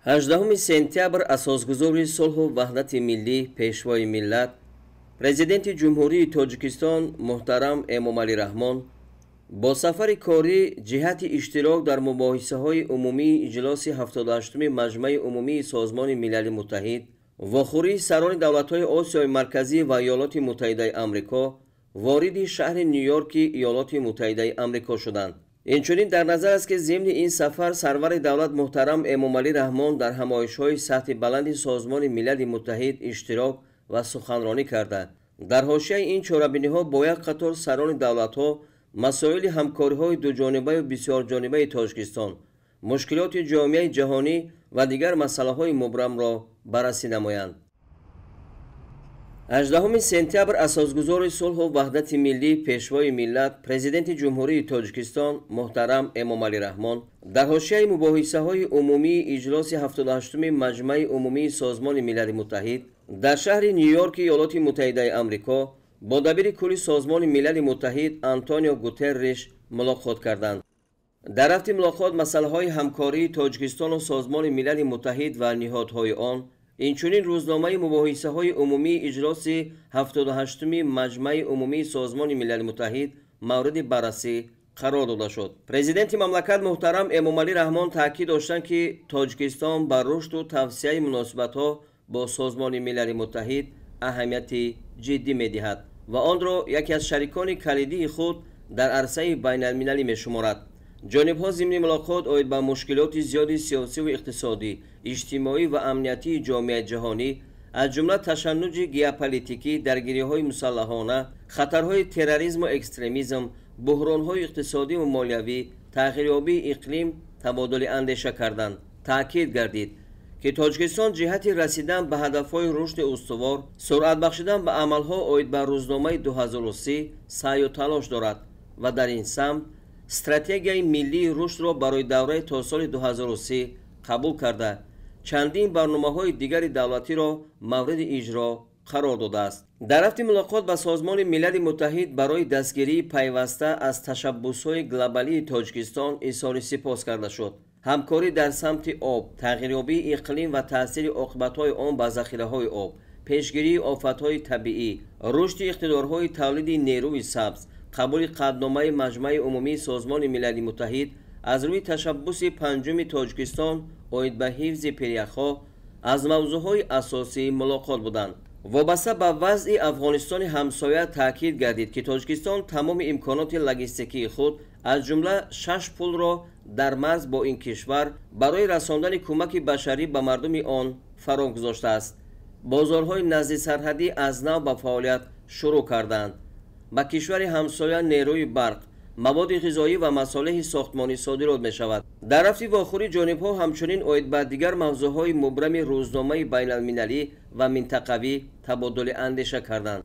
18 сентябр асосгузори сулҳу ваҳдати миллӣ, пешвои миллат, президенти Ҷумҳурии Тоҷикистон муҳтарам Эмомалӣ Раҳмон бо сафари корӣ ҷиҳати иштирок дар мубоҳисаҳои умумии иҷлоси 78-уми Маҷмаи умумии Созмони Милали Муттаҳид, вохӯрии сарони давлатҳои Осиёи Марказӣ ва Иёлоти Муттаҳидаи Амрико вориди шаҳри Ню-Йорки Иёлоти Муттаҳидаи Амрико шуданд. Инчунин дар назар аст, ки зимни ин сафар сарвари давлат муҳтарам Эмомалӣ Раҳмон дар ҳамоишҳои сатҳи баланди Созмони Милали Муттаҳид иштирок ва суханронӣ карда, дар ҳошияи ин чорабиниҳо бо як қатор сарони давлатҳо масоили ҳамкориҳои дуҷонибаю бисёрҷонибаи Тоҷикистон, мушкилоти ҷомеаи ҷаҳонӣ ва дигар масъалаҳои мубрамро баррасӣ намоянд. 18 сентябр асосгузори сулҳу ваҳдати миллӣ, пешвои миллат, президенти Ҷумҳурии Тоҷикистон муҳтарам Эмомалӣ Раҳмон дар ҳошияи мубоҳисаҳои умумии иҷлоси 78-уми Маҷмаи умумии Созмони Милали Муттаҳид дар шаҳри Ню-Йорки Иёлоти Муттаҳидаи Амрико бо дабири кулли Созмони Милали Муттаҳид Антонио Гутерриш мулоқот карданд. Дар рафти мулоқот масъалаҳои ҳамкории Тоҷикистону Созмони Милали Муттаҳид ва ниҳодҳои он, инчунин рӯзномаи мубоҳисаҳои умумии иҷлоси 78-уми Маҷмаи умумии Созмони Милали Муттаҳид мавриди баррасӣ қарор дода шуд. Президенти мамлакат муҳтарам Эмомалӣ Раҳмон таъкид доштанд, ки Тоҷикистон ба рушду тавсияи муносибатҳо бо Созмони Милали Муттаҳид аҳамияти ҷиддӣ медиҳад ва онро яке аз шарикони калидии худ дар арсаи байналмилалӣ мешуморад. Ҷонибҳо зимни мулоқот оид ба мушкилоти зиёди сиёсиву иқтисодӣ, иҷтимоӣ ва амниятии ҷомеаи ҷаҳонӣ, аз ҷумла ташаннуҷи геополитикӣ, даргириҳои мусаллаҳона, хатарҳои терроризму экстремизм, буҳронҳои иқтисодиву молиявӣ, тағйирёбии иқлим табодули андеша карданд. Таъкид гардид, ки Тоҷикистон ҷиҳати расидан ба ҳадафҳои рушди устувор, суръат бахшидан ба амалҳо оид ба рӯзномаи 2030 саъю талош дорад ва дар ин самт стратегияи миллии рушдро барои давраи то соли 2030 қабул карда, чандин барномаҳои дигари давлатиро мавриди иҷро қарор додааст. Дар рафти мулоқот ба Созмони Милали Муттаҳид барои дастгирии пайваста аз ташаббусҳои глобалии Тоҷикистон изҳори сипос карда шуд. Ҳамкорӣ дар самти об, тағйирёбии иқлим ва таъсири оқибатҳои он ба захираҳои об, пешгирии офатҳои табиӣ, рушди иқтидорҳои тавлиди нерӯи сабз, қабули қатъномаи Маҷмаи умумии Созмони Милали Муттаҳид аз рӯи ташаббуси панҷуми Тоҷикистон оид ба ҳифзи пиряхҳо аз мавзӯъҳои асосии мулоқот буданд. Вобаста ба вазъи Афғонистони ҳамсоя таъкид гардид, ки Тоҷикистон тамоми имконоти логистикии худ, аз ҷумла 6 пулро дар марз бо ин кишвар барои расондани кӯмаки башарӣ ба мардуми он фаро гузоштааст. Бозорҳои наздисарҳадӣ аз нав ба фаъолият шурӯъ карданд. Ба кишвари ҳамсоя нерӯи барқ, маводи ғизоӣ ва масолеҳи сохтмонӣ содирот мешавад. Дар рафти вохӯрӣ ҷонибҳо ҳамчунин оид ба дигар мавзӯъҳои мубрами рӯзномаи байналмилалӣ ва минтақавӣ табодули андеша карданд.